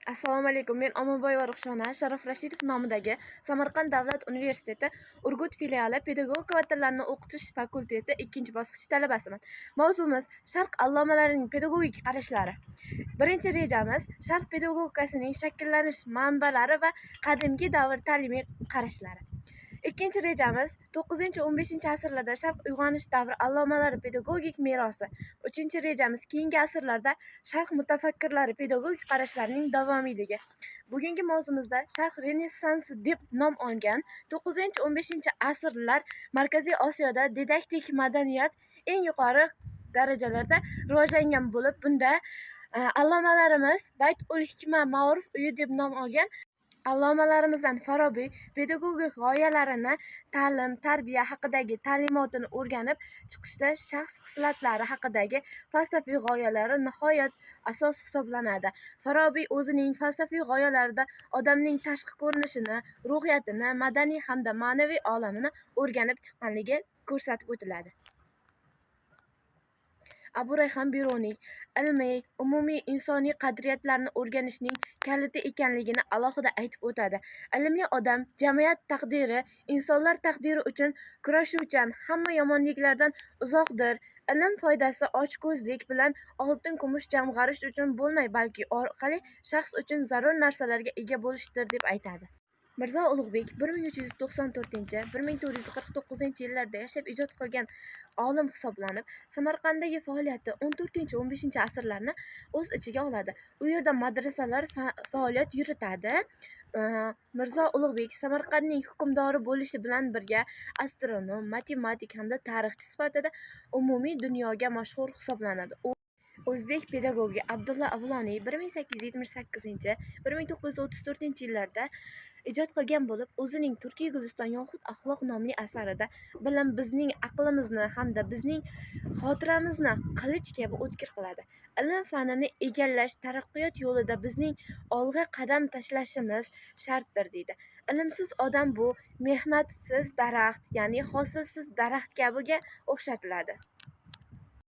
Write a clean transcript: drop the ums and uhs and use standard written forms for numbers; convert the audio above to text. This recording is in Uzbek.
Assalomu alaykum. Men Omonboyeva Ruxshona, Sharof Rashidov nomidagi Samarqand davlat universiteti Urgut filiali pedagogika va tillarni o'qitish fakulteti 2-bosqich talabasiman. Mavzumiz Sharq allomalarining pedagogik qarashlari. Birinchi rejamiz Sharq pedagogikasining shakllanish manbalari va qadimgi davr ta'limiy qarashlari. Ikkinchi rejamiz 9-15 asrlarda Sharq uyg'onish davri allomalari pedagogik merosi. Uchinchi rejamiz keyingi asrlarda Sharq mutafakkirlari pedagogik qarashlarining davomiyligi. Bugungi mavzumizda Sharq Renessansi deb nom olgan 9-15 asrlar Markaziy Osiyoda didaktik madaniyat eng yuqori darajalarda rivojlangan bo'lib, bunda allomalarimiz Bayt ul Hikma ma'ruf uyi deb nom olgan allomalarimizdan Farobiy pedagogik g'oyalarini ta'lim, tarbiya haqidagi ta'limotini o'rganib chiqishda shaxs xislatlari haqidagi falsafiy g'oyalari nihoyat asos hisoblanadi. Farobiy o'zining falsafiy g'oyalarida odamning tashqi ko'rinishini, ruhiyatini, madaniy hamda ma'naviy olamini o'rganib chiqqanligi ko'rsatib o'tiladi. Abu Rayhon Beruniy ilmiy, umumiy insoniy qadriyatlarni o'rganishning kaliti ekanligini alohida aytib o'tadi. Ilmli odam jamiyat taqdiri, insonlar taqdiri uchun kurashuvchan, hamma yomonliklardan uzoqdir. Ilm foydasi ochko'zlik bilan oltin kumush jamg'arish uchun bo'lmay, balki orqali shaxs uchun zarur narsalarga ega bo'lishdir, deb aytadi. Mirzo Ulug'bek 1394-1449 yillarda yashab ijod qilgan olim hisoblanib, Samarqanddagi faoliyati 14-15 asrlarni o'z ichiga oladi. U yerda madrasalar faoliyat yuritadi. Mirzo Ulug'bek Samarqandning hukmdori bo'lishi bilan birga astronom, matematik hamda tarixchi sifatida umumiy dunyoga mashhur hisoblanadi. U o'zbek pedagogi Abdulla Avloniy 1878-1934 yillarda ijod qilgan bo'lib, o'zining Turkiy Guliston yoxud axloq nomli asarida bilim bizning aqlimizni hamda bizning xotiramizni qilich kabi o'tkir qiladi. Ilm fanini egallash taraqqiyot yo'lida bizning olg'a qadam tashlashimiz shartdir, deydi. Ilmsiz odam bu mehnatsiz daraxt, ya'ni hosilsiz daraxt kabiga o'xshatiladi.